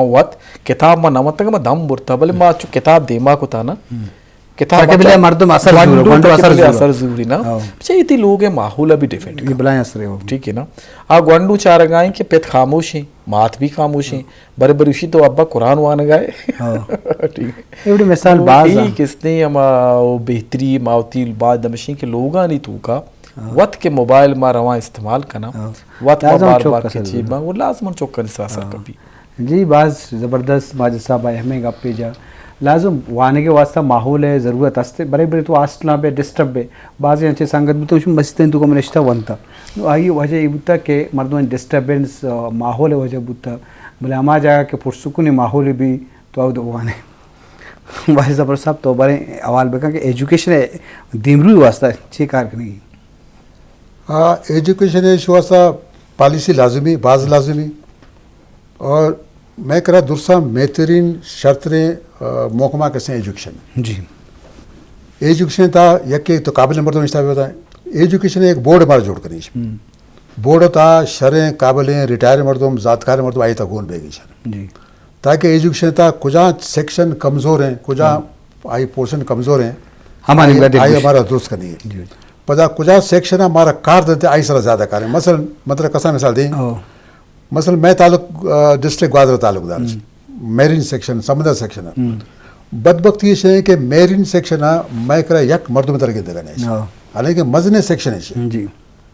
وت کتاب ما نہ ونتگ، ما دم برتا، بلے ما چو کتاب دیما کتا نا، کتاب تاکہ بلے مردم اثر زور، گونڈو تاکہ اثر بلے زور۔ اثر زوری نا۔ ہاں۔ بچا، یہ تئی لوگ ہے، ماحول بھی ڈیفرنٹ یہ بلائیں اثر ہے وہ۔ ٹھیک ہے نا؟ آ گونڈو چارگائیں کہ پت خاموش ہیں، مات بھی خاموش ہیں، برے برے اسی تو ابا قرآن وانگائے۔ ہاں۔ ٹھیک ہے۔ یہ بڑی مثال تو باز یہ ہیں۔ کس نے ہما وہ بہتری ماوتی باز دمشیں کہ لوگانی تو کا ہاں۔ وت کے موبائل ما رواں استعمال کنا، ہاں۔ وت ما لازم بار چوک بار کسر کچی زور۔ با، وہ لازم چوک کنی سرا سر ہاں۔ کپی۔ جی، باز زبردست ماجد صاحب ء ہمیں گپے جا۔ لازم وانگ ء واسطہ ماحول ء ضرورت است، برے برے تو ہاسٹلاں بے ڈسٹرب بے، بازیں انچیں سنگت بوتگ، شو مسیتیں تو من نشتہ ونتا۔ نو آئی وجہ یہ بوتا کہ مردم ڈسٹربنس، آ، ماحول ء وجہ بوتا، بلے ہما جاگہ کہ پرسکونیں ماحول بھی تو او دوانے۔ واجد زبر صاحب تو برے حوال بکن کہ ایجوکیشن ء دیمروی واسطہ چی کار کنگی؟ آ، ایجوکیشن ء ایشو واسطہ پالیسی لازمی، باز لازمی۔ اور میں کرا درساں بہترین شرطریں، آ، محکمہ کسیں ایجوکیشن۔ جی۔ ایجوکیشن تا یکے تو قابل مردم اشتا بتا۔ ایجوکیشن ایک بورڈ مارا جوڑ کنی۔ ہم۔ بورڈ تا شریں، قابلیں، ریٹائر مردم، زانتکار مردم آئی تا گون بیگی شر۔ جی۔ تاکہ ایجوکیشن تا کجا سیکشن کمزور ہیں، کجا ہم۔ آئی پورشن کمزور ہیں، ہمانی آئی، گدے آئی گوش۔ ہمارا درست کنی ہے۔ جی۔ پدا کجا سیکشن ہمارا کار دیتے، آئی سرا زیادہ کار ہے۔ مثلاً، مطلب، کسا مثال دیں۔ او۔ مثلاً، میں تعلق، آ، ڈسٹرکٹ گوادر تعلق دار ہے۔ ہم۔ میرین سیکشن، سمندر سیکشن ہے۔ ہم۔ بدبختی یہ ہے کہ میرین سیکشن ہے، میں کرا یک مردم تر گندگا نہیں۔ او۔ حالانکہ مزنے سیکشن ہے۔ جی۔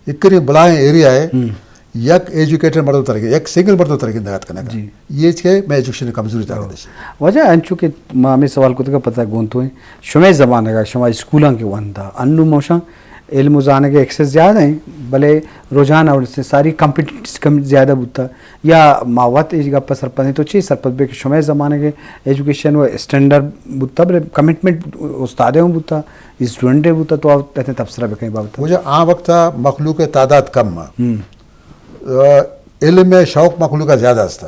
اکریں بلاہیں ایریا ہے، ہم۔ یک ایجوکیٹڈ مردم تر گندگا، یک سنگل مردم تر گندگا ات کنگا۔ جی۔ یہ کہ میں ایجوکیشن کمزوری تر گندگا۔ وجہ انچو کہ ما ہمیں سوال کتگا پتہ گون تو ہیں، شمے زمانگا شما اسکولاں کے وندا، انو موشاں علم و زانگ ایکسس زیادہ ہیں، بلے رجحان اور سے ساری کمپیٹنس کم زیادہ بوتا، یا ما وت ایج گپ سرپدیں تو چی سرپد بے کہ شمے زمانگے ایجوکیشن و اسٹینڈرڈ بوتا، بلے کمٹمنٹ استادے ہوں بوتا، اسٹوڈنٹ بوتا، تو آپ تبصرہ بکنی بابت۔ وجہ آ وقت مخلوق تعداد کم ہے۔ ہم۔ آ، علم ء شوق مخلوق ء زیادہ است۔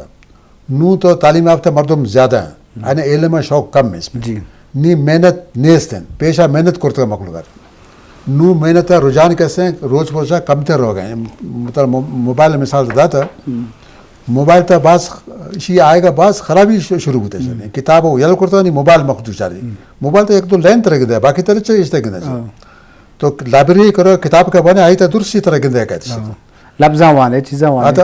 نوں تو تعلیم یافتہ مردم زیادہ ہیں، ہم۔ یعنی علم ء شوق کم ہے اس میں۔ جی۔ نی محنت نیست ہیں، پیشہ محنت کرتا مخلوق۔ نوں محنت ء رجحان کسے ہیں، روز بروز کم تر ہو گئے ہیں۔ مطلب مو-، موبائل مثال داتا، ہم۔ موبائل تا باز، اسی آئے گا باز خرابی ش-، شروع ہوتے ہیں۔ ہم۔ کتاب وہ یلو کرتا نہیں، موبائل مخدوش آ رہی۔ ہم۔ موبائل تو ایک دو لائن طرح گندے، باقی طرح چیز طرح گندے۔ ہاں۔ تو لائبریری کرو، کتاب کا بنے، آئی تا درست سی طرح گندے کہتے ہیں۔ ہاں۔ لفظاں وانے، چیزاں وانے۔ آتا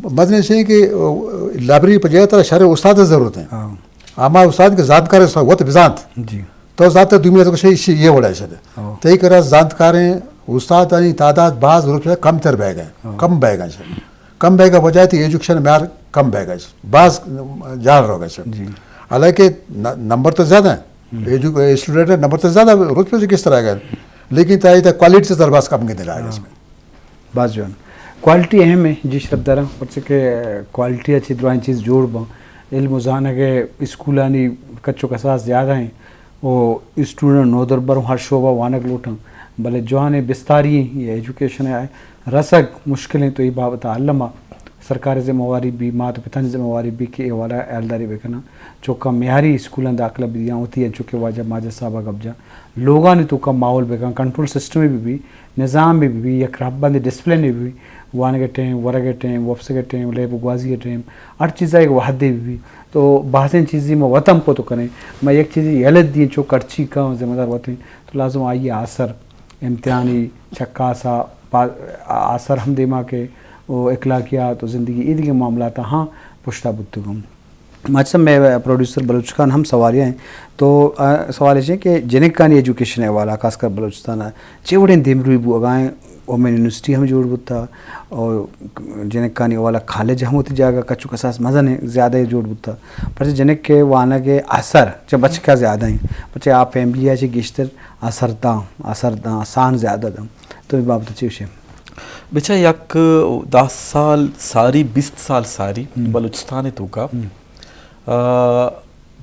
مزنے سے کہ، او، لائبریری پر جگہ ترا شر استاد ضرورت ہے۔ ہاں۔ ہما استاد کے زانتکار استاد، وہ تو بزانت۔ جی۔ تو زانت دومی تو شی، شی یہ وڑا شد۔ ہاں۔ تئی کرا زانتکاریں استاد انی تعداد باز روپ سے کم تر بہ گئے، ہاں۔ کم بہ گئے شد۔ کم بہ گئے وجہ تھی ایجوکیشن معیار کم بہ گئے۔ باز جال رو گئے شد۔ جی۔ حالانکہ ن-، نمبر تو زیادہ ہیں۔ ہم۔ ایجو-، اسٹوڈنٹ نمبر تو زیادہ روپ سے کس طرح گئے۔ لیکن تائی تا کوالٹی سے تر باز کم گندے لگا اس میں۔ باز جوان۔ کوالٹی اہم ہے، جی شرف داراں، پرچہ کہ کوالٹی اچھی درائیں چیز جوڑ باں۔ علم و زانگ ء اسکولانی کچ و کساس زیادہ ہیں، و اسٹوڈنٹ نودربر ہر شعبہ وانگ لوٹاں، بلے جوان بستاری یا ایجوکیشن ء رسگ مشکل ہیں، تو یہ بابت علما سرکار ذمہ واری بھی، مات و پتانی ذمہ واری بھی کہ یہ والا اہلداری بکناں، چوکا معیاری اسکولاں داخلہ بدیاں، ہوتی ہیں چونکہ واجہ ماجد صاحبہ گپ جا لوگانی توکا ماحول بکن، کنٹرول سسٹم بھی بھی، نظام بھی بھی، یک رہبند ڈسپلن بھی بھی، وانگ ٹائم، ورگ ٹائم، وپسگ ٹائم، لیب گوازی ٹائم، ہر چیزا یک وحدے بھی بھی۔ تو بازیں چیزی ما وتم کو تو کنیں، ما یک چیزی یلت دیں چو کرچی کا ذمہ دار وتیں، تو لازم آئی اثر امتحانی چکاسا پا-، اثر ہم دیما کہ او اخلاقیات و زندگی ایدگہ معاملات ہاں پشتا بوتگم۔ ماچسا مئے پروڈیوسر بلوچ خان ہم سوالے ہیں۔ تو، آ، سوال ایش ہے کہ جنکانی ایجوکیشن حوالہ، خاص کر بلوچستان ء چے وڑیں دیمروی بوگا ہیں؟ وومن یونیورسٹی ہم جوڑ بوتا اور جنکانی حوالہ کالج ہم ہوتی جاگہ کچو کساس مزن ہیں، زیادہ جوڑ بوتا۔ پرچہ جنک کے وانگ اثر چہ بچکا زیادہ ہیں، پرچہ آ فیملی ء چہ گیشتر اثر داں، اثر داں، آسان زیادہ داں۔ تو اے بابت چے گوشے؟ بچا یک دہ سال ساری، بیست سال ساری ہم۔ بلوچستان توکا، ہم۔ آ،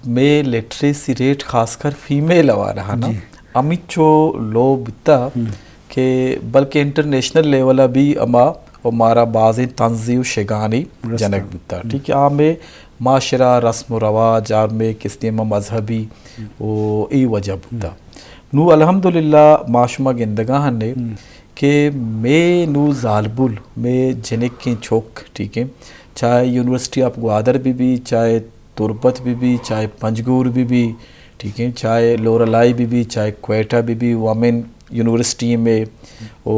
مئے لٹریسی ریٹ خاص کر فیمیل حوالہ نا جی۔ ہمینچو لو بوتا ہم۔ کہ بلکہ انٹرنیشنل لیول بھی ہما و مارا بازیں طنزی و شگانی رستا۔ جنگ بوتا۔ ہم۔ ٹھیک ہے، آ مئے معاشرہ، رسم و رواج، آ مئے کستی ہما مذہبی ہم۔ و ای وجہ بوتا۔ ہم۔ نو الحمدللہ ما شما گندگا ہنے ہم۔ کہ مئے نو زالبول، مئے جنکیں چوک، ٹھیک ہے، چاہے یونیورسٹی آف گوادر بہ بی، چاہے تربت بہ بی، چاہے پنجگور بہ بی، ٹھیک ہے، چاہے لورالائی بہ بی، چاہے کوئٹہ بہ بی، وومن یونیورسٹی میں۔ او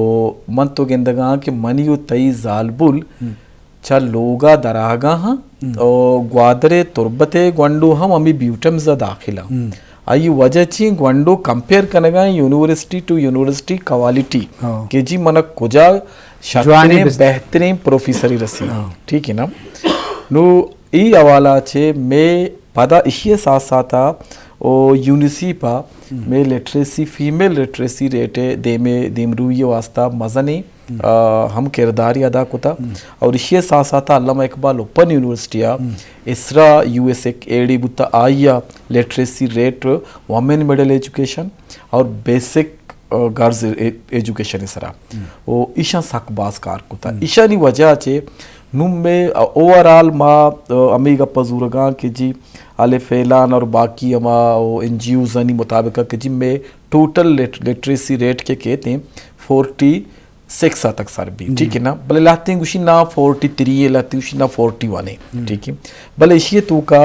من تو گندگاں کہ منی و تئی زالبول چہ لوگا دراگا ہاں، او گوادر تربت گونڈو ہم ہمیں بیوٹمز داخل ہاں۔ آئی وجہ چی؟ گونڈو کمپیئر کنگا یونیورسٹی ٹو یونیورسٹی کوالٹی، کہ جی منا کجا شرتریں بہتریں پروفیسری رسی۔ ٹھیک ہے نا؟ نو ای حوالہ چے میں پدا اشی ساتھ ساتھ او یونیسی پا میں لٹریسی، فیمیل لٹریسی ریٹ دیمے دیمروئی واسطہ مزنیں ہم کرداری ادا کتا۔ اور اشی ساتھ ساتھ علامہ اقبال اوپن یونیورسٹی آ اسرا یو ایس ایک ایڑی بوتا، آئی آ لٹریسی ریٹ وومن مڈل ایجوکیشن اور بیسک گرلز ایجوکیشن سرا و ایشاں سک باز کار کتا۔ ایشانی وجہ چے نوں میں اوور آل ما ہمیں گپ زورگاں کہ جی الف اعلان اور باقی ہما این جی اوز آنی مطابق کہ جی میں ٹوٹل لٹریسی ریٹ کے کہتے ہیں فورٹی سکس تک سر بی، ٹھیک ہے نا؟ بلے لہتیں گوشی نا فورٹی تھری ہے، لہتیں گوشی نا فورٹی ون ہے، ٹھیک ہے؟ بلے اشی تو کا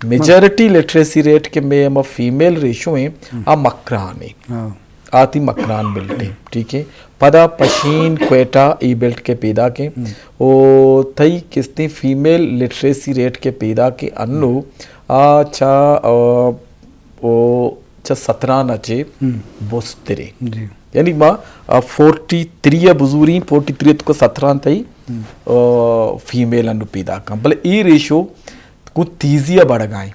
میجورٹی لٹریسی ریٹ کے میں ہما فیمیل ریشو ہیں، آ مکران ہے۔ آتی مکران بیلٹ ہیں، ٹھیک ہے؟ پدا پشین، کوئٹہ ای بیلٹ کے پیدا کے۔ او تئی کستی فیمیل لٹریسی ریٹ کے پیدا کے انو آ چا او چہ ستران ء چہ بسترے۔ یعنی ما فورٹی تھری ء بزوریں، فورٹی تھری ء تو ستران تئی فیمیل انو پیدا کن، بلے اے ریشو گوں تیزی ء بڑگائیں۔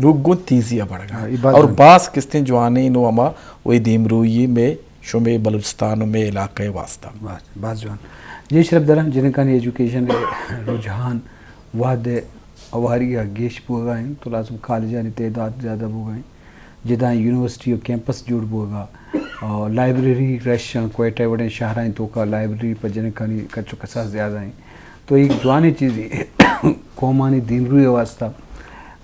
لوگ گوں تیزی ء بڑگائیں اور باز کستیں جوانیں نو ہما وہی دیمروئی میں شمے بلوچستان و میں علاقہ واسطہ۔ باز جوان۔ جی شرف دراں، جنکانی ایجوکیشن رجحان وہد اواری ء گیش بوگا انت تو لازم کالجانی تعداد زیادہ بوگا انت، جدائیں یونیورسٹی و کیمپس جوڑ بوگا، اور لائبریری رش آں، کوئٹہ وڑیں شہرائیں توکا لائبریری پر جنکانی کچ و کساس زیادہ ہیں۔ تو ایک جوانیں چیزی قومانی دیمروی واسطہ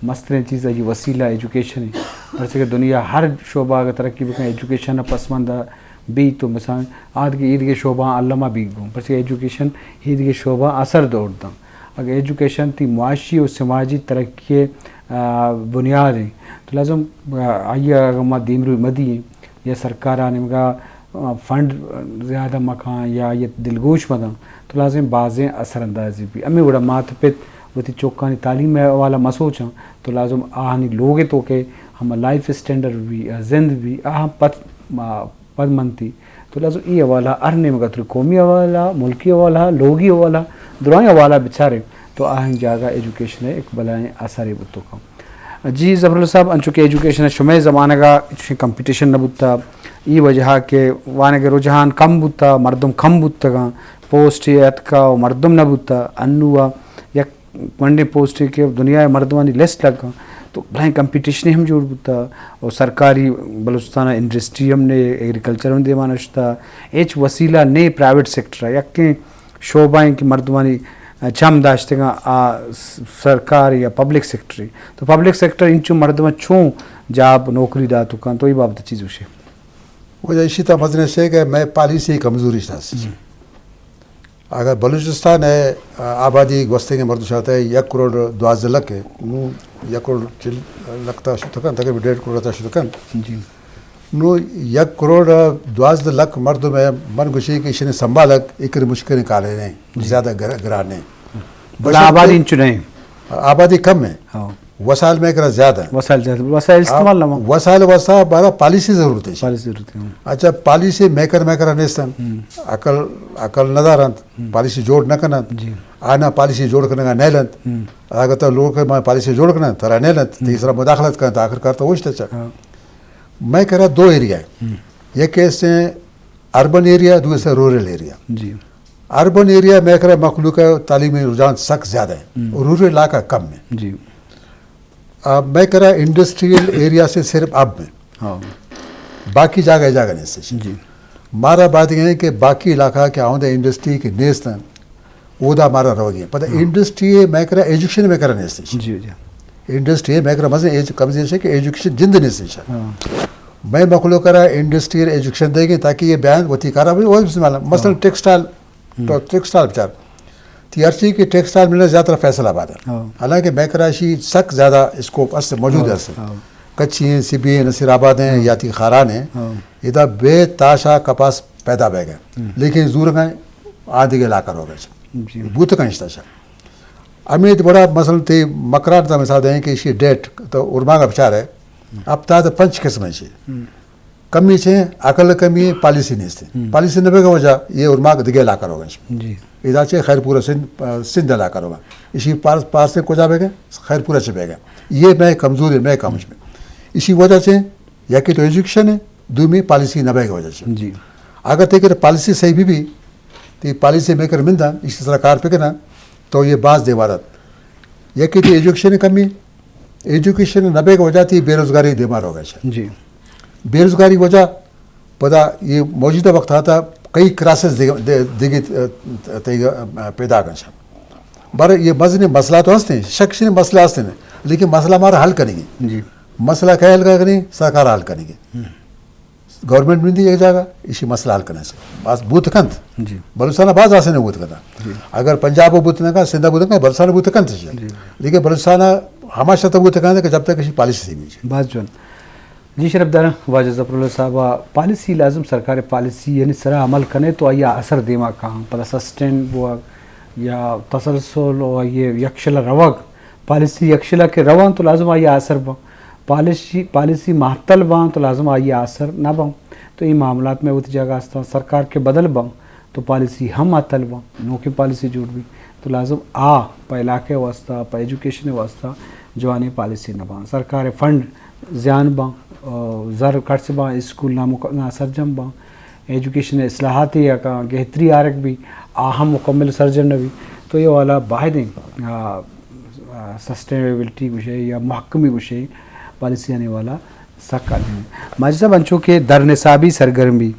مستریں چیز ای وسیلہ ایجوکیشن ہے، پرچہ کہ دنیا ہر شعبہ اگر ترقی بکن ایجوکیشن پسماندہ بی تو مثلاً آدگہ ایدگہ شعبہ علمہ بیگ بوں، پرچہ ایجوکیشن ایدگہ شعبہ اثر دور داں۔ اگر ایجوکیشن تی معاشی و سماجی ترقی بنیاد ہیں تو لازم آئی اگر ما دیمروی مدی ہیں یا سرکار آ نیمگا فنڈ زیادہ مکان یا آئی دلگوش مداں تو لازم بازیں اثر اندازی بی۔ ہمیں وڑا مات پت وتی چوکانی تعلیم حوالہ مسوچاں تو لازم آہانی لوگ تو کہ ہم لائف اسٹینڈرڈ بی، زند بی، آہاں پت پد منتی۔ تو لازم ای حوالہ ہر نیمگا تر قومی حوالہ، ملکی حوالہ، لوگی حوالہ، درائیں حوالہ بچارے تو آہن جاگہ ایجوکیشن ایک بلائیں اثرے بوتو کم۔ جی ظفر اللہ صاحب، انچو کہ ایجوکیشن شمئے زمانگا چوشیں کمپٹیشن نہ بوتا، ای وجہ کہ وانگ رجحان کم بوتا، مردم کم بوتگاں، پوسٹ اتکا و مردم نہ بوتا، انو یک گونڈیں پوسٹے کہ دنیا ء مردمانی لسٹ لگاں تو بلائیں کمپٹیشنے ہم جوڑ بوتا اور سرکاری بلوچستان ء انڈسٹری ہم نے، ایگریکلچر ہم دیما نشتا، ہچ وسیلہ نے پرائیویٹ سیکٹر ء یکیں شعبہ ہیں کہ مردمانی چم داشتگاں آ سرکار یا پبلک سیکٹر تو پبلک سیکٹر انچو مردم چون جاب نوکری داتو کن تو یہ بابت چیز وشے۔ وجہ اسی تا مزن سے کہ میں پالیسی کمزوری شناسی۔ اگر بلوچستان ء آبادی گوستگیں مردم شات ء یک کروڑ دوازدہ لکھ ء، نوں یک کروڑ چل لکھ تا شت کن، تقریباً ڈیڑھ کروڑ تا شت کن۔ جی۔ نوں یک کروڑ دوازدہ لکھ مردم ء من گوشی کہ ایشانی سنبھالگ ایک مشکلیں کارے نہیں، زیادہ گر-، گران نہیں۔ بلے آبادی انچو نہیں۔ آبادی کم ہے۔ وسائل میں کرا زیادہ ہیں۔ وسائل زیادہ، وسائل استعمال نہ ہوں۔ وسائل واسطہ بارا پالیسی ضرورت ہے۔ پالیسی ضرورت ہے۔ اچھا، پالیسی میکر میکر نیستن۔ عقل، عقل نہ دارنت، پالیسی جوڑ نہ کننت۔ جی۔ آنا پالیسی جوڑ کنگا نیلنت۔ اگر تو لوگ کہ ما پالیسی جوڑ کنن، ترا نیلنت، تیسرا مداخلت کننت، آخر کار تو اوشت چا۔ میں کرا دو ایریا ہے۔ یک ایسے اربن ایریا، دوسرا رورل ایریا۔ جی۔ اربن ایریا میں کرا مخلوق ء تعلیمی رجحان سک زیادہ ہے۔ رورل علاقہ کم ہے۔ جی۔ آ، میں کرا انڈسٹریل ایریا سے صرف اب میں۔ باقی جاگہ، جاگہ نہیں سے۔ جی۔ مارا بات یہ ہے کہ باقی علاقہ کے آؤں دے انڈسٹری کے نیست ہیں، اودا مارا رو گئے۔ پتہ انڈسٹری میں کرا ایجوکیشن میں کرا نیست ہے۔ جی، جی۔ انڈسٹری میں کرا مزے ایج-، کم سے کہ ایجوکیشن جند نیست ہے۔ میں مخلوق کرا انڈسٹریل ایجوکیشن دے گئے تاکہ یہ بیان وتی کارا بھی وہ بھی سنبھالا۔ مثلاً ٹیکسٹائل، تو ٹیکسٹائل بچار۔ تی ہرچی کہ ٹیکسٹائل ملنا زیادہ تر فیصل آباد ہے۔ ہاں۔ حالانکہ مئے کرا اشی سک زیادہ اسکوپ است، موجود ہاں، است۔ ہاں۔ کچھی ہیں، سبی ہیں، نصیر آباد ہیں، ہاں۔ یا تی خاران ہیں۔ ہاں۔ ادا بے تاشا کپاس پیدا بہ گئے۔ ہم۔ لیکن زور کا آدھے کے علاقہ رو گئے۔ جی۔ بوت کا اشتا شا۔ ہمیں تو بڑا مثلاً تے مکران تا مثال دیں کہ اشی ڈیٹ تو ارماگ بچار ہے۔ ہپتاد پنچ قسم ہے شی۔ ہم۔ کمی چے، عقل کمی، پالیسی نیست۔ ہم۔ پالیسی نہ بے کا وجہ یہ ارماگ دگے علاقہ رو گئے۔ جی۔ ادا چے خیر پورا سندھ، سندھ علاقہ رو گئے۔ اشی پارس، پارس سے کجا بہ گئے؟ خیر پورا چے بہ گئے۔ یہ میں کمزوری، میں کم اس میں۔ اشی وجہ چے، یا کہ تو ایجوکیشن ہے، دومی پالیسی نہ بے کی وجہ سے۔ جی۔ اگر تے کہ پالیسی صحیح بھی بھی، تے پالیسی میکر ملدا، اس سرکار پہ کنا، تو یہ باز دیوارت۔ یا کہ تے ایجوکیشن کمی، ایجوکیشن نہ بے کی وجہ تے بے روزگاری دیما رو گئے۔ جی۔ بے روزگاری وجہ پدا یہ موجودہ وقت آتا کئی کرائسس دے، دے، دیگی، تے، تے، پیدا کن شا۔ بر یہ مزنیں مسئلہ تو ہستے ہیں، شک شنیں مسئلہ ہستے ہیں، لیکن مسئلہ ہمارا حل کریں گے۔ جی۔ مسئلہ کیا حل کریں؟ سرکار حل کریں گے۔ ہم۔ گورنمنٹ مندی ایک جگہ، اسی مسئلہ حل کرنے سے۔ بس بوت کنت۔ جی۔ بلوچستان باز آسے نے بوت کنت۔ جی۔ اگر پنجاب بوت نہ کنت، سندھ بوت نہ کنت، بلوچستان بوت کنت۔ جی۔ لیکن بلوچستان ہما شرط بوت کنت کہ جب تک اسی پالیسی سے بھی۔ باز جوان۔ جی شرفدار واجہ ظفر اللہ صاحب، پالیسی لازم سرکار پالیسی یعنی سرا عمل کنے تو آیا اثر دیما کاں، پدا سسٹین بوا یا تسلسل و آئی یکشل روگ، پالیسی یکشل کہ روان تو لازم آیا اثر با، پالیسی، پالیسی معطل بان تو لازم آئی اثر نہ بان۔ تو اے معاملات میں وتی جگہ استان، سرکار کے بدل بان تو پالیسی ہم معطل بان، نوکیں پالیسی جوڑ بی تو لازم آ پہ علاقے واسطہ، پہ ایجوکیشن واسطہ جوانیں پالیسی نہ بان۔ سرکار فنڈ زیان باں، آ، زر خرچ باں، اسکول نامک-، ناسرجم باں، ایجوکیشن اصلاحات یا کا گہتری آرک بھی، آ ہم مکمل سرجم نہ بھی۔ تو یہ والا باہدیں، آ، آ، سسٹینیبلٹی گوشے یا محکمی گوشے پالیسی آنے والا سک آدمی۔ ماجد صاحب، انچو کہ در نصابی سرگرمی،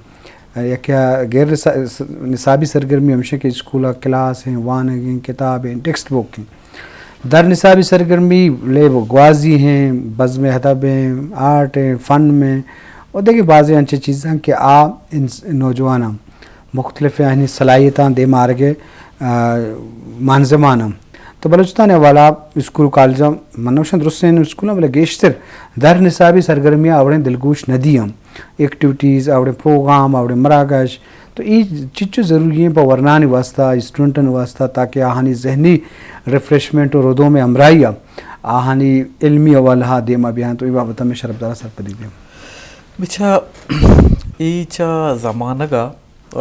یکیا غیر نصا-، نصابی سرگرمی ہمیشہ کہ اسکول کلاس ہیں، وانگ ہیں، کتاب ہیں، ٹیکسٹ بک ہیں۔ در نصابی سرگرمی لیب و گوازی ہیں، بزم ادب ہیں، آرٹ ہیں، فن میں، اور دیکھیں بعض انچے چیزاں کہ آ ان نوجواناں مختلف آہانی صلاحیتاں دیم آرگ ء، آ، مانزمان ہم۔ تو بلوچستان ء حوالہ اسکول و کالجاں من نوشن درستیں اسکولاں بلے گیشتر در نصابی سرگرمیاں اوڑیں دلگوش ندی ہم۔ ایکٹیویٹیز، اوڑیں پروگرام، اوڑیں مراگش، تو ای چچو ضروری ہیں پہ ورنانی واسطہ، اسٹوڈنٹانی واسطہ، تاکہ آہانی ذہنی ریفریشمنٹ و ردوم ہمراہی آ آہانی علمی حوالہ دیما بیان۔ تو ای بابت میں شرفدار سرپدی دیں۔ بچا، ای چا زمانگا، آ،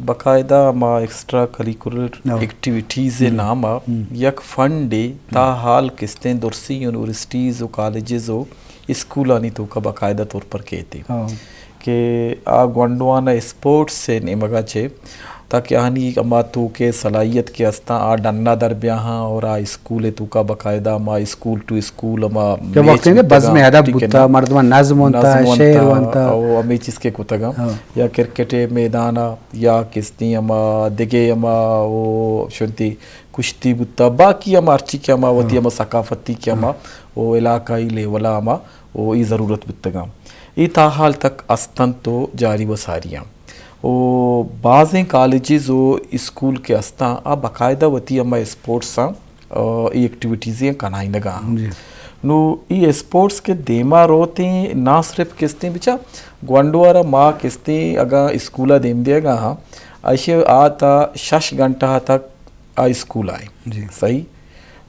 باقاعدہ ما ایکسٹرا کریکولر ہاں۔ ایکٹیویٹیز ہم۔ نام آ ہم۔ یک فنڈے تا ہم۔ حال کستیں درسی یونیورسٹیز و کالجز و اسکولانی توکا باقاعدہ طور پر کیتے ہاں۔ کہ آ گونڈوانا اسپورٹس سے نیمگا چے تاکہ آنی ہما توکے صلاحیت کے استاں آ ڈنا در بیاہاں اور آ اسکول توکا باقاعدہ ما اسکول ٹو اسکول ہما کہ وقت میچ بوتگاں، بزم ادب ٹھیک ہے بوتا، نا؟ مردمان نظم وانتا، نظم شعر وانتا، وانتا۔ او ہمے چیز کے کتگاں۔ ہاں۔ یا کرکٹ میدان آ، یا کستیں ہما دگے ہما او شنتی کشتی بوتا، باقی ہما ہرچی کہ ہما وتی ہاں۔ ہما ثقافتی کہ ہما ہاں۔ او علاقائی لیول آ ہما او ای ضرورت بوتگاں۔ ای تا حال تک استنت و جاری و ساری آں۔ او بازیں کالجز و اسکول کہ استاں، آ باقاعدہ وتی ہما اسپورٹس آں، آ، ای ایکٹیویٹیز آں کنائینگا آں۔ جی۔ نو ای اسپورٹس کہ دیما روتیں، نا صرف کستیں بچا گونڈوارا ما کستیں اگاں اسکولا دیم دیگا ہاں، ایشی آ تا شش گھنٹہ تک آ اسکول آئے۔ جی۔ صحیح۔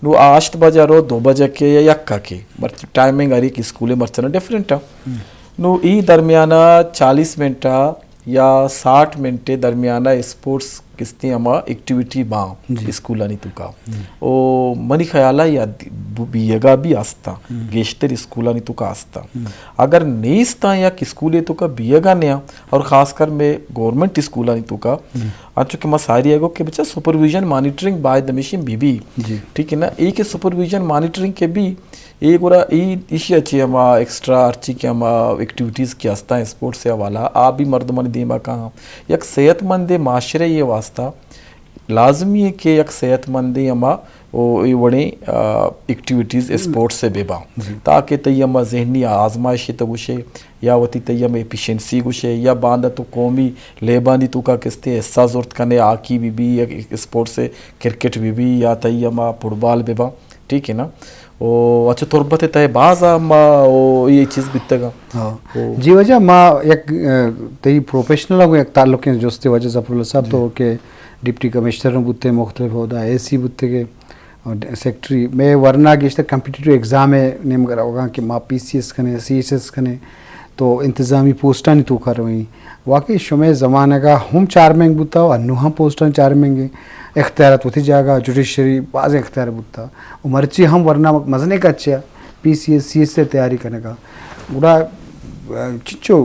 نو آ ہشت بجہ رو، دو بجہ کے یا یکا کے، مرچ-، ٹائمنگ ہر ایک اسکول مرچنا ڈفرنٹ آ۔ ہم۔ نو ای درمیانہ چالیس منٹ آ یا ساٹھ منٹ درمیانہ اسپورٹس کستیں ہما ایکٹیویٹی باں جی۔ اسکولانی توکا۔ ہم۔ او منی خیال آ یا دی-، ب-، بیگا بھی ہستاں، ہم۔ گیشتر اسکولانی توکا ہستاں۔ ہم۔ اگر نیستاں یا اسکولے توکا بیگا نیاں، اور خاص کر میں گورنمنٹ اسکولانی توکا، ہم۔ انچو کہ ما ساری ء گو کہ بچا سپرویژن مانیٹرنگ باید ہمیشی بی بی۔ جی۔ ٹھیک ہے نا؟ اے کہ سپرویژن مانیٹرنگ کے بی، اے گورا ای، ایشی اچھی ہما ایکسٹرا ہرچی کہ ہما ایکٹیویٹیز کہ ہستاں اسپورٹس سے حوالہ، آ بھی مردمانی دیما کہاں۔ یک صحت مند معاشرے یہ واسطہ لازمی ہے کہ یک صحت مند ہما و اے وڑیں، آ، ایکٹیویٹیز اسپورٹس ءَ بہ باں، تاکہ تئی ہما ذہنی آزمائش ءَ تو گوشے، یا وتی تئی ہم ایفیشنسی گوشے، یا باندا تو قومی لیبانی توکا کستے حصہ زرت کنے، ہاکی بہ بی، یا اسپورٹس کرکٹ بہ بی، یا تئی ہما فٹبال بہ باں، ٹھیک ہے نا؟ او اچھا، تربت ءِ تہ ءَ باز ہم، او، اے چیز بیتگ۔ ہاں۔ او۔ جی واجہ، ما یک، آ، تئی پروفیشنل ءَ گوں یک تعلق ایں جستے واجہ ظفر اللہ صاحب، تو کہ ڈپٹی کمشنر بوتے، مختلف عہدہ، اے سی بوتے، اور سیکرٹری، مئے ورنا گیشتر کمپیٹیٹو ایگزام ءِ نیمگ ءَ روگاں کہ ما پی سی ایس کنیں، سی ایس ایس کنیں، تو انتظامی پوسٹانی توکا رویں۔ واقعی شمئے زمانگ ءَ ہم چارمنگ بوتا و انو ہم پوسٹانی چارمنگ ایں۔ اختیارات وتی جاگہ، جوڈیشری باز اختیار بوتا و مرچی ہم ورنا مزنیں کچے ءَ پی سی ایس، سی ایس ایس ءِ تیاری کنگا۔ گڑا، آ، چنچو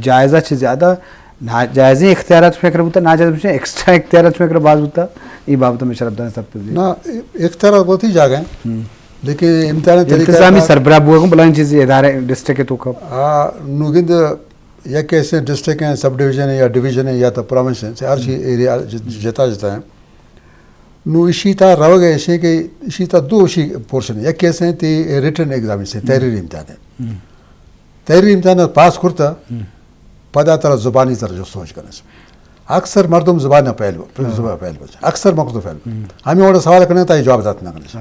جائزہ چہ زیادہ ناجائزیں اختیارات شمئے کرا بوتا، ناجائز بچے ایکسٹرا اختیارات شمئے کرا باز بوتا، اے بابت ءَ مئے شرفداریں سرپد بی۔ نا، اختیارات وتی جاگہ ایں، لیکن امتحان ءِ طریقہ انتظامی کار سربراہ بوگ بلائیں چیزے ادارے ڈسٹرکٹ ءِ توکا۔ آ، نو گند یک ایسے ڈسٹرکٹ ایں، سب ڈویژن ایں یا ڈویژن ایں یا تو پروونس ایں، ہر چی ایریا ج-، جتا جتا ایں۔ نو اشی تہا روگ ءَ ایشیں کہ اشی تہا دو اشی پورشن ایں، یک ایسے تی ریٹن ایگزام ایں، تحریری امتحان ایں۔ تحریری امتحان ءَ پاس کرتا، پدا ترا زبانی ترا جستونج کنس۔ اکثر مردم زبان ءَ فیل ب-، زبان ءَ فیل بچ۔ اکثر مردم فیل بچ۔ ہمے وڑا سوال کنیں تا اے جواب دات نہ کنس۔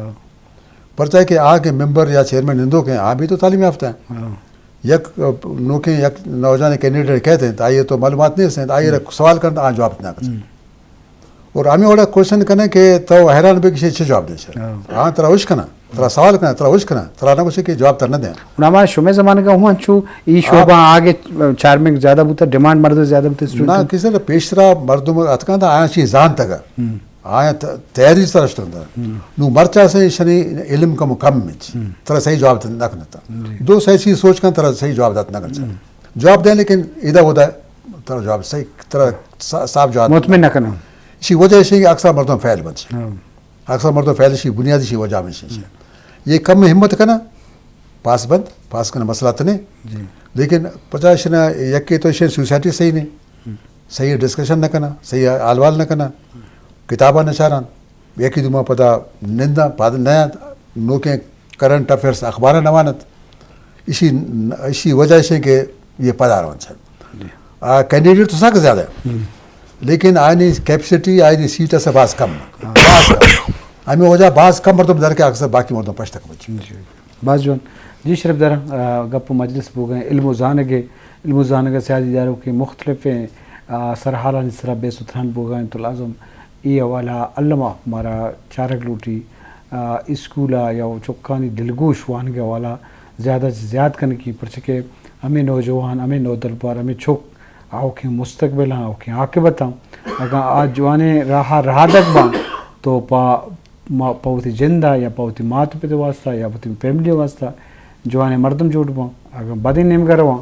پرچا کہ آ کہ ممبر یا چیئرمین نندوک ایں، آ بھی تو تعلیم یافتہ ایں۔ یک، آ، نوکیں یک نوجوان کینڈیڈیٹ کہتے ہیں، تو آئیے تو معلومات نہیں ہیں، آئیے سوال کرن تو آ جواب نہ کنس۔ اور ہمے وڑا کوشچن کنیں کہ تو حیران بے کہ چے جواب دے سر۔ ہاں، ترا ہوش کنا، ترا سوال کنا، ترا ہوش کنا، ترا نہ گوشے کہ جواب تر نہ دیں۔ نہ، ما شمئے زمانگ ءَ ہوں انچو ای شعبہ آگے چارمنگ زیادہ بوتا، ڈیمانڈ مردم زیادہ بوتا اسٹوڈنٹ۔ نہ، کسے پیشترا مردم اتکاں تا آیاں چی زانتگ۔ آیاں ت-، تیاری سرا شتنت۔ نو مرچا سے شنی علم کم کم مچ۔ ترا صحیح جواب نہ کنتا۔ دو صحیح چیز سوچ کن، ترا صحیح جواب دات نہ کنتا۔ جواب دیں لیکن ادا ودا ترا جواب صحیح، ترا صا-، صاف جواب مطمئن نہ کنا۔ اسی وجہ سے کہ اکثر مردم فیل بنت۔ اکثر مردم فیل اشی بنیادی اشی وجہ ہمیش ایں۔ یہ کم ہمت کنا، پاس بنت، پاس کنا مسئلہ تنے۔ لیکن پچا شنا یکے تو شے سوسائٹی صحیح نہیں، صحیح ڈسکشن نہ کنا، صحیح حال وال نہ کنا، کتاباں نہ چاران، یکی دوما پدا نندا، پاد نیا نوکیں کرنٹ افیئرز اخباراں نہ وانت۔ اسی، اسی وجہ سے کہ یہ پدا روان چاہت۔ آ، کینڈیڈیٹ تو سک زیادہ ہیں، لیکن آئینی کیپیسٹی، آئینی سیٹ سے باز کم۔ باز کم۔ ہمیں وجہ باز کم مردم در کے اکثر باقی مردم پشت تک بچ۔ باز جوان۔ جی شرف دار، آ، گپ و مجلس بوگئے، علم و زانگے، علم و زانگے سیادی دارو کہ مختلف، آ، سرحالانی سرا بے ستران بوگئے تو لازم ای حوالہ الما مارا چارگ لوٹی۔ آ، اسکول ء یا چکانی دلگوش وانگ ء حوالہ زیادہ چہ زیات کنگی، پرچہ کہ ہمے نوجوان، ہمے نودربر، ہمے چک آؤکیں مستقبل آں، آؤکیں عاقبت آں۔ اگاں آ جوانیں راہ ء رہادگ باں تو پہ ما-، پہ وتی جند ء یا پہ وتی مات پت ء واسطہ یا وتی فیملی ء واسطہ جوانیں مردم جوڑ باں۔ اگاں بدیں نیمگ ء رواں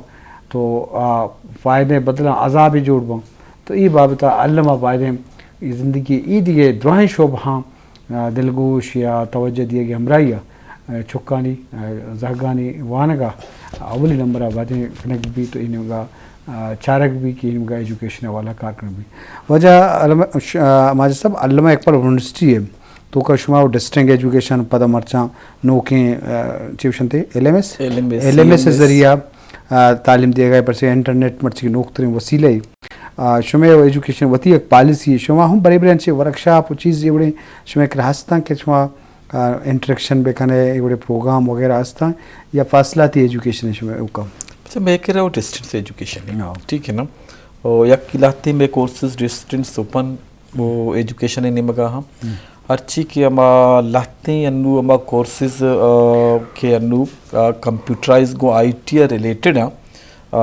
تو آ فائدہ ء بدلاں عذابے جوڑ باں۔ تو اے بابت ء الم ء بائدیں زندگی ء اے دگہ دراہیں شعبہاں آ، دلگوش یا توجہ دیگ ء ہمراہی ء، آ، چکانی، آ، زہگانی وانگ ء اولی نمبر ء باتیں کنگ بیت و اے نیمگ ء، آ، چارگ بیت کہ اے نیمگ ء ایجوکیشن ء حوالہ کار کنگ بیت۔ واجہ علامہ، ش-، آ، ماجد صاحب، علامہ اقبال یونیورسٹی ء توکا شما ڈسٹنگ ایجوکیشن پدا مرچاں نوکیں، آ، چی گوشنتے؟ ایل ایم ایس؟ ایل ایم ایس، ایل ایم ایس ء ذریعہ، آ، تعلیم دیگ ء پرچہ انٹرنیٹ مرچی نوک ترین وسیلہ ء۔ آ، شمئے ایجوکیشن وتی یک پالیسی، شما ہم برے برے انچیں ورکشاپ و چیز اے وڑیں شمئے کرا ہستاں کہ شما، آ، انٹریکشن بہ کن ئے، اے وڑیں پروگرام وغیرہ ہستاں یا فاصلاتی ایجوکیشن شمئے اوکا؟ اچھا، مئے کرا وہ ڈسٹنس ایجوکیشن ہے، ہاں۔ ٹھیک ہے نا؟ اور یک لہتے مئے کورسز ڈسٹنس اوپن وہ ایجوکیشن نیمگا ہم۔ ہرچی کہ ہما لہتیں انو ہما کورسز، آ، کہ انو، آ، کمپیوٹرائز گوں آئی ٹی ء ریلیٹڈ ہیں، آ،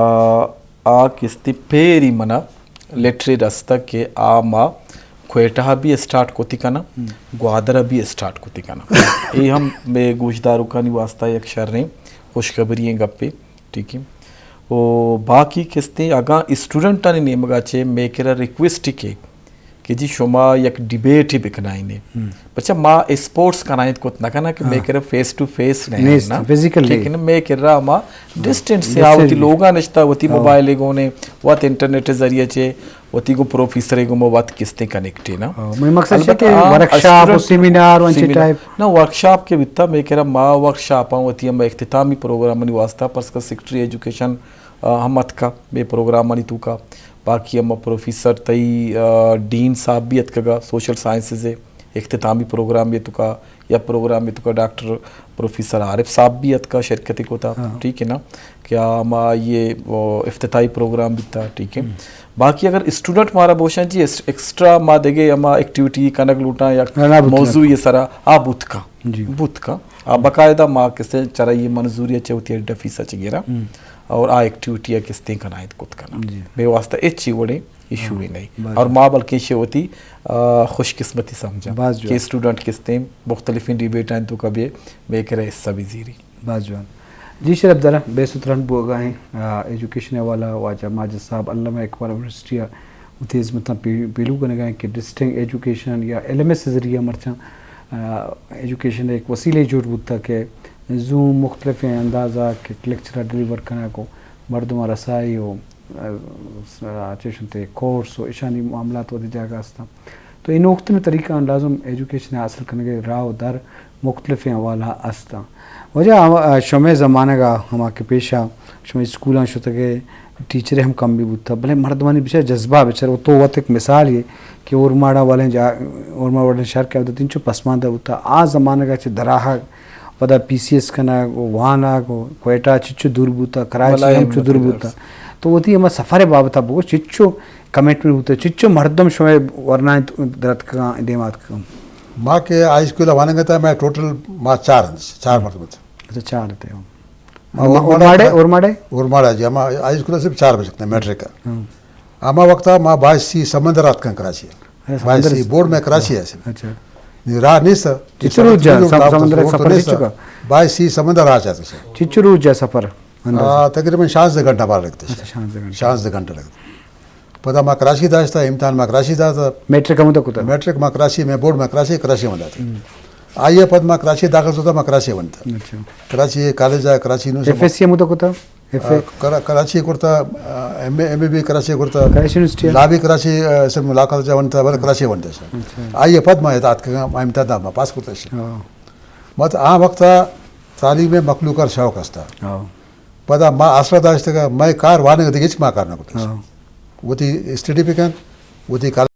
آ کستی پیری منا لیٹر رستگ کہ آ ما کوئٹہ ء بھی اسٹارٹ کتی کناں، گوادر ء بھی اسٹارٹ کتی کناں۔ اے ہم مئے گوشداروکانی واسطہ یک شریں خوشخبری ایں گپے، ٹھیک ہے۔ و باقی کستیں اگاں اسٹوڈنٹانی نیمگا چے مئے کرا ریکویسٹ کے کہ جی شما یک ڈیبیٹ ہی بکنائینے۔ ہم۔ بچہ ما اسپورٹس کنائیت کت نہ کناں کہ ہاں۔ مئے کرا فیس ٹو فیس نہ نیست، نا۔ فزیکل ٹھیک نہیں۔ ہے نا، مئے کرا ہما ہاں۔ ڈسٹنس سے آ وتی ڈسٹنس۔ لوگا نشتا، وتی ہاں۔ موبائل گونے، وت انٹرنیٹ ذریعہ چے، وتی گو پروفیسر گو ما وت کستیں کنیکٹ ہے نا۔ ہاں، مئے مقصد چے البتہ کہ ہاں، ورکشاپ و اسٹوڈنٹ سیمینار و انچے سیمینار۔ ٹائپ۔ نہ، ورکشاپ کہ بیتا، مئے کرا ما ورکشاپاں وتی ہم اختتامی پروگرامانی واسطہ، پرس کا سیکرٹری ایجوکیشن، آ، ہم اتکا، مئے پروگرامانی توکا۔ باقی ہم پروفیسر تئی، آ، ڈین صاحب بھی اتکگا، سوشل سائنسز ہے، اختتامی پروگرام یہ توکا، یا پروگرام یہ توکا ڈاکٹر پروفیسر عارف صاحب بھی اتکا، شرکت کوتا، ہاں۔ ٹھیک ہے نا، کہ ہما یہ، وہ، افتتاحی پروگرام بیتا، ٹھیک ہے۔ ہم۔ باقی اگر اسٹوڈنٹ مارا بوشن جی، ایس-، ایکسٹرا ما دگے ہما ایکٹیویٹی کنگ لوٹاں یا ہاں، نہ بوتگا۔ موضوع یہ سرا، آ بوتکا۔ جی۔ بوتکا۔ آ باقاعدہ ما کسے چرا یہ منظوری چے ہوتی ہے ڈفی سچ گیرا۔ ہم۔ اور آ ایکٹیویٹی کستیں کنائیت کت کنا۔ جی۔ مئے واسطہ اچ ہی وڑیں ایشو ہاں، ہی نہیں۔ بس۔ اور ما بلکہ شے ہوتی، آ، خوش قسمتی سمجھا بس جو کہ ہے۔ اسٹوڈنٹ کستیں مختلفیں ڈیبیٹاں توکا بھی مئے کرا حصہ بھی زیری۔ باز جوان۔ جی شرف دارا، بے ستران بوگا ہیں، آ، ایجوکیشن حوالہ واجہ ماجد صاحب علامہ اقبال یونیورسٹی آ وتی ہزمتاں پی-، پیلو کنگا ہیں کہ ڈسٹنگ ایجوکیشن یا ایل ایم ایس ذریعہ مرچاں، آ، ایجوکیشن ایک وسیلے جوڑ بوتا کہ زوم مختلف اندازہ کہ لیکچر ڈیلیور کنگ و مردم رسائی و، آ، چیشن تے کورس و اشانی معاملات ودی جاگہ ہستاں۔ تو اے نوختن طریقہ آن لازم ایجوکیشن حاصل کنگے راہ و در مختلفیں حوالہ استاں۔ واجہ ہم-، شمئے زمانگا ہما کہ پیشا شمئے اسکولاں شتگے ٹیچرے ہم کم بھی بوتا، بلے مردمانی بچار جذبہ بچار، و تو وت ایک مثال یہ کہ اورماڑا والیں جا-، اورماڑا والیں شہر کہ اودت انچو پسماندہ بوتا، آ زمانگا چہ دراہگ پدا پی سی ایس کنگ و وانگ و کوئٹہ چچو دور بوتا، کراچی ہم چو دور بوتا۔ تو وتی ہما سفر بابتا بگو چچو کمٹمنٹ بوتا، چچو مردم شمئے ورنائیں درتکگاں، دیما اتکگاں؟ ما کہ ہائی اسکول ء وانگ ء اتاں، مئے ٹوٹل ما چار انت، چار مردم ات۔ اچھا، چار ات۔ ہاں۔ اور اورماڑے، اورماڑے؟ اورماڑا جی، ہما ہائی اسکول ء صرف چار بچ اتاں، میٹرک ء۔ ہاں۔ ہما وقت ء ما بائیسی سمندر اتکاں کراچی ء۔ اچھا، بائیسی سمندر۔ بورڈ میں کراچی ء۔ اچھا۔ نی راہ نیست۔ چچو روچ جا، سم-، سمندر سفر چچو کا؟ بائیسی سمندر راہ چاہتے۔ چچو روچ جا سفر؟ اندازہ۔ آ، تقریباً شانزدہ گھنٹہ بار لگتے۔ اچھا، شانزدہ گھنٹہ۔ شانزدہ گھنٹہ لگتے۔ پدا ما کراچی داشتا، امتحان ما کراچی داتا۔ میٹرک ہمودا کتا؟ میٹرک ما کراچی، مئے بورڈ ما کراچی، کراچی ہمودا اتاں۔ ہم۔ آئی ء پد ما کراچی داخل کتا، ما کراچی ونتا۔ اچھا۔ کراچی کالج ء، کراچی یونیورسٹی ایف ایس سی ہمودا کتا؟ ایف اے؟ آ، کرا-، کراچی کرتا، آ، ایم اے، ایم اے بھی کراچی کرتا۔ کراچی یونیورسٹی؟ لا بھی کراچی، آ، سے ملاقات جا ونتا، بلے کراچی ونتا۔ اچھا۔ آئی ء پد ما اتکگاں، ما امتحان دا ما پاس کرتا۔ ہاں۔ مت آ وقتا تعلیم مخلوق ء شوق استا۔ ہاں۔ پدا ما آسرا داشتگا، مئے کار وانگ دگہ ہچ ما کار نہ کتگ۔ ہاں۔ وتی اسٹڈی بکن، وتی کالج